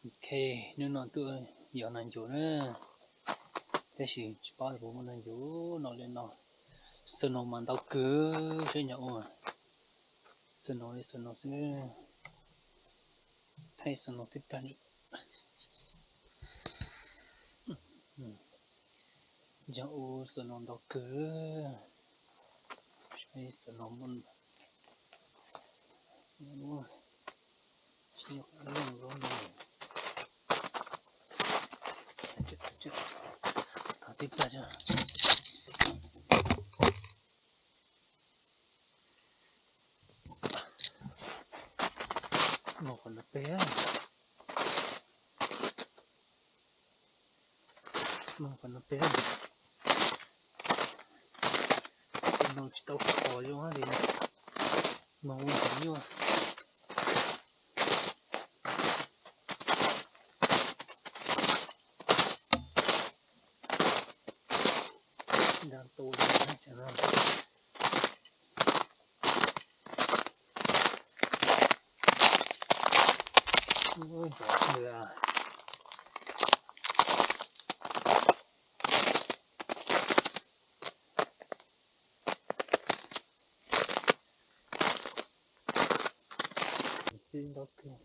Ok, hnub no tuaj yos nas ncuav na, tab sis tsis paub kuv muaj nas ncuav no li no. Snow mas ntau kawg, saib nyuag ua, snow li snow xwb, thaij snow tib plag. Yog ua snow ntau kawg, snow muaj, tib plag. Mus qhov no pem, mus qhov no pem, no tsis tau qhov zoo li, mus ua qhov nyuaj. Nta tu no. Txi ntau kawg.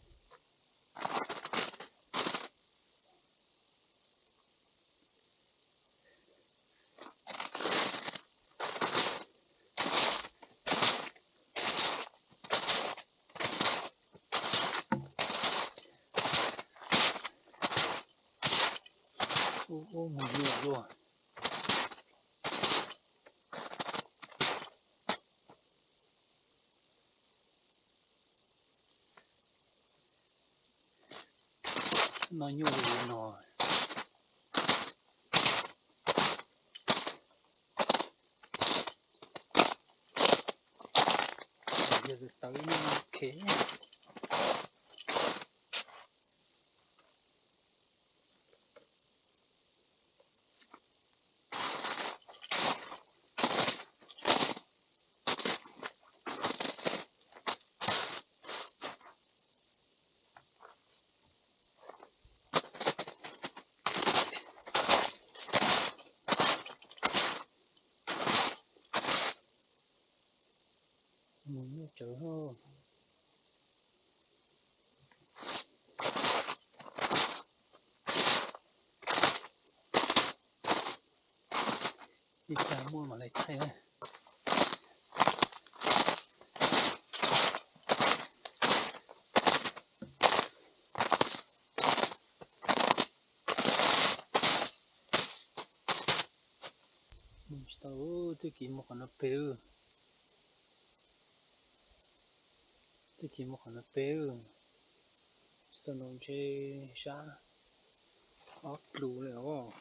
Ub, ub, mus nyuaj luaj. No nyuaj li no. Yog tawv no khe. Mus nyuaj tsawv. Ib tag muaj mam li thaij. Mus tsis tau, txuj kev mus qhov no pem. Txuj kev mus qhov no pem. Snow ntshe sab ob plus li os.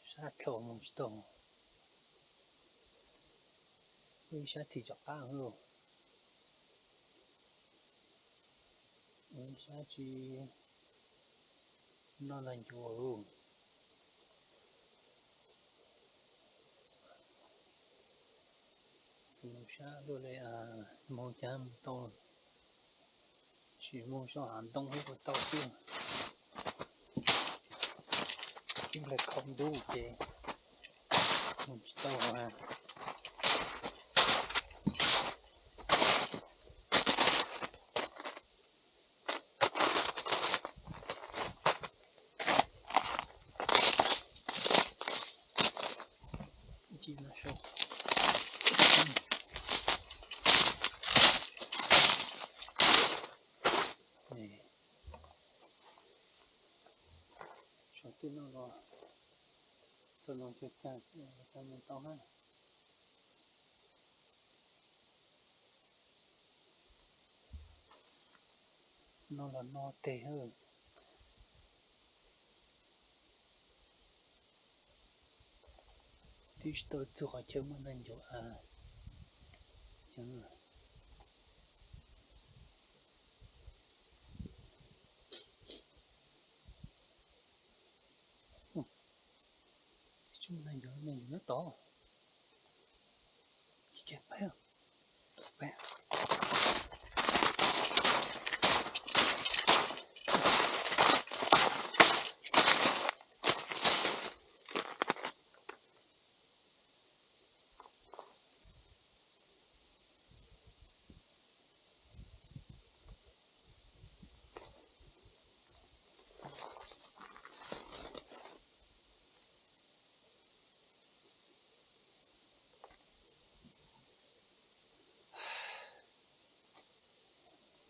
Sab dlhau mus tsis tau. Ib sab thim rov qab lauj. Ib sab tsis noj nas ncuav. Xws sab luaj li, moog caag moog tau, tsis moog sab hav ntoo hab puas tau xwb. Ib nplais khaus ntuj ces moog tsis tau hab. Saum tej no los xav no cog cag, cog mus tau hab. No los no teg hab. Twb tsis tau txug qhov chaw muaj nas ncuav a. Tsis muaj nas ncuav. Nyob tod.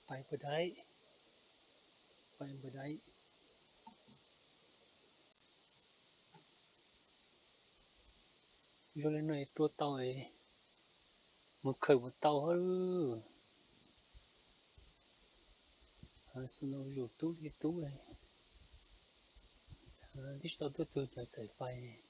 Pais puas dai, pais puas dai. Zoo li no tua tau, mus khaws puas tau hab. Xu no zus tub li tub, tib tsis tau tuaj tug cov xaim fais.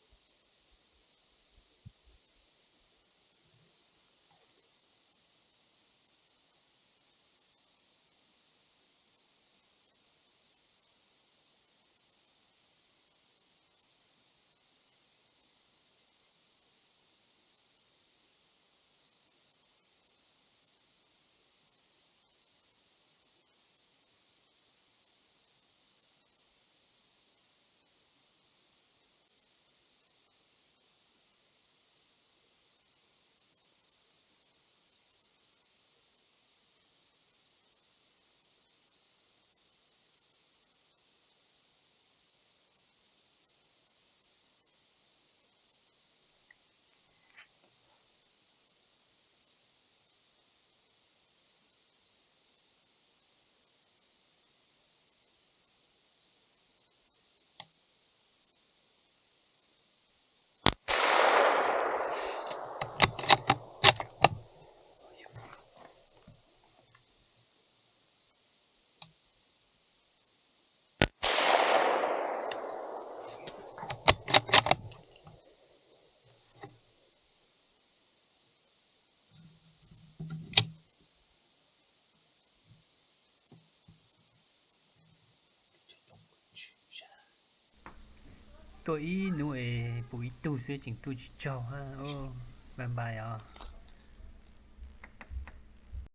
Tuaj ib hnub es pum ib tug xwb tseem tuaj tsis tsaug hab. Bye bye os.